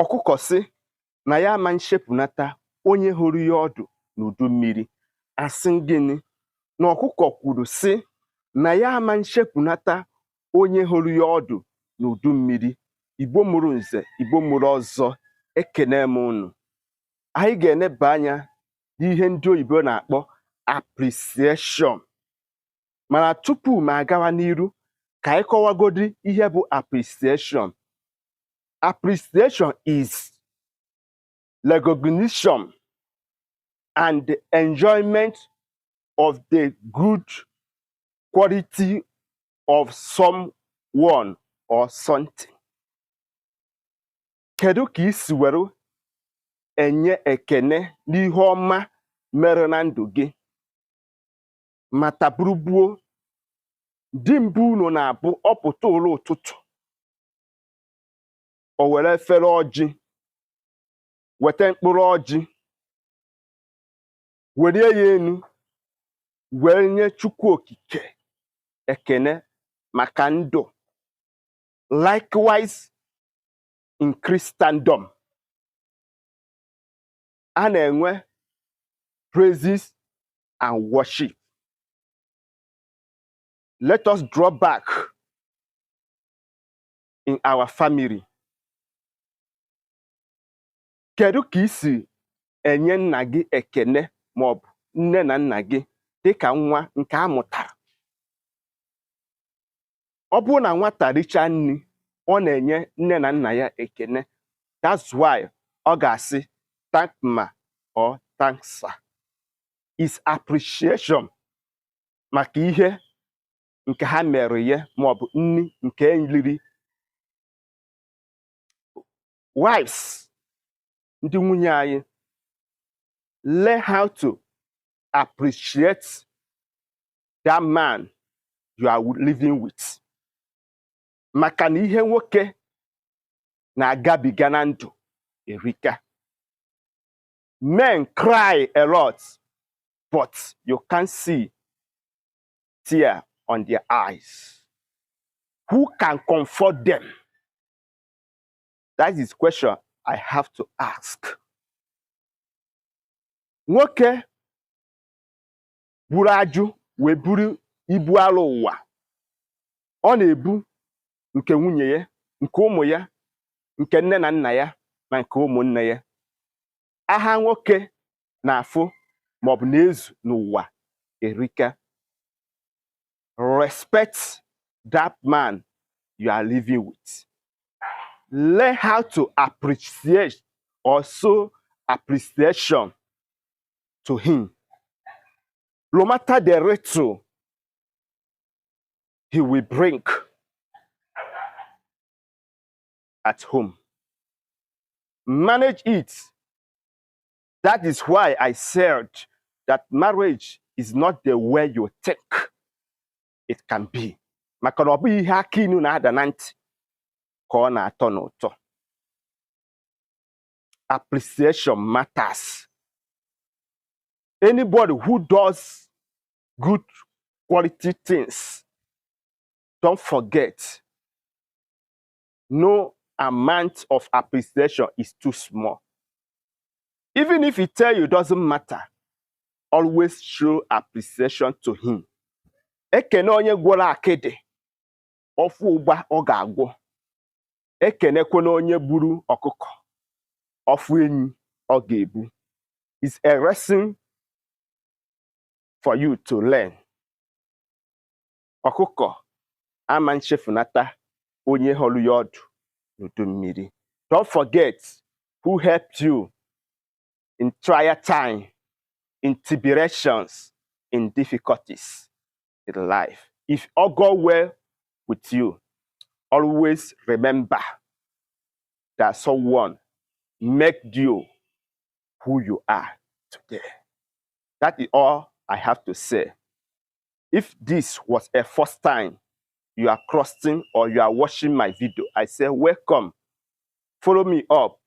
Ọkụkọ sị na ya ama nchefunata onye hụrụ ya ọdụ n'udu mmiri. Asị gịnị? Na ọkụkọ kwuru sị na ya ama nchefunata onye hụrụ ya ọdụ n'udu mmiri. Igbo mụrụ nze, Igbo mụrụ ọzọ, ekene m unu. Anyị ga-eneba anya n'ihe ndị oyibo na-akpọ appreciation. Mana tupu m agawa n'iru, ka anyị kọwagodi ihe bụ appreciation. Appreciation is recognition and enjoyment of the good quality of someone or something. Kedu ka i si were enye ekene n'ihe ọma mere na ndụ gị? Ma taburugbuo di mbụ unu na-abụ ọ pụta ụra ụtụtụ, o were efere ọjị, weta mkpụrụ ọjị, welie ya enu wee nye Chukwu Okike ekene maka ndụ. Likewise, in Christendom, a na-enwe praises and worship. Let us draw back in our family. Kedu ka i si enye nna gị ekene maọbụ nne na nna gị dịka nwa nke a mụtara? Ọ bụrụ na nwata richaa nri, ọ na-enye nne na nna ya ekene. That's why ọ ga-asị, "Thank ma" or "Thank sir." Is appreciation maka ihe nke ha mere ya maọbụ nri nke eriri. Wives, ndị nwunye anyị, learn how to appreciate that man you are living with, maka na ihe nwoke na-agabiga na ndụ erika. Men cry a lot, but you can't see tear on their eyes. Who can comfort them? That is question I have to ask. Nwoke buru ajụ wee buru ibu arọ ụwa, ọ na-ebu nke nwunye ya, nke ụmụ ya, nke nne na nna ya, na nke ụmụnne ya. Agha nwoke na-afụ maọbụ na-ezu n'ụwa erika. Respect that man you are living with. Learn how to appreciate or show appreciation to him. No matter the little he will bring at home, manage it. That is why I said that marriage is not the way you think it can be. Maka na ọ bụghị ihe aka inu na-ada na ntị ka ọ na-atọ n'ụtọ. Appreciation matters. Anybody who does good quality things, don't forget, no amount of appreciation is too small. Even if he tell you doesn't matter, always show appreciation to him. Ekene onye gwọrọ akịdị, ọfụ ụgba ọ ga-agwọ. Ekenekwana onye gburu ọkụkọ, ọfụ enyi ọ ga-ebu. Is a lesson for you to learn. Ọkụkọ ama nchefunata onye hụrụ ya ọdụ n'udu mmiri. Don't forget who helped you in trial time, in tribulations, in difficulties in life. If all go well with you, always remember that someone make you who you are today. That is all I have to say. If this was a first time you are crossing or you are watching my video, I say welcome. Follow me up,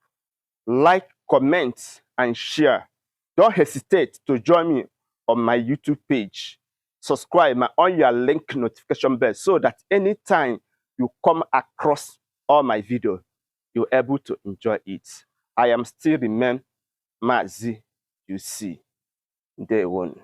like, comment, and share. Don't hesitate to join me on my YouTube page. Subscribe and on your link notification bell so that anytime you come across all my video, you You're able to enjoy it. I am still remain Mazi UC. Ndewonu.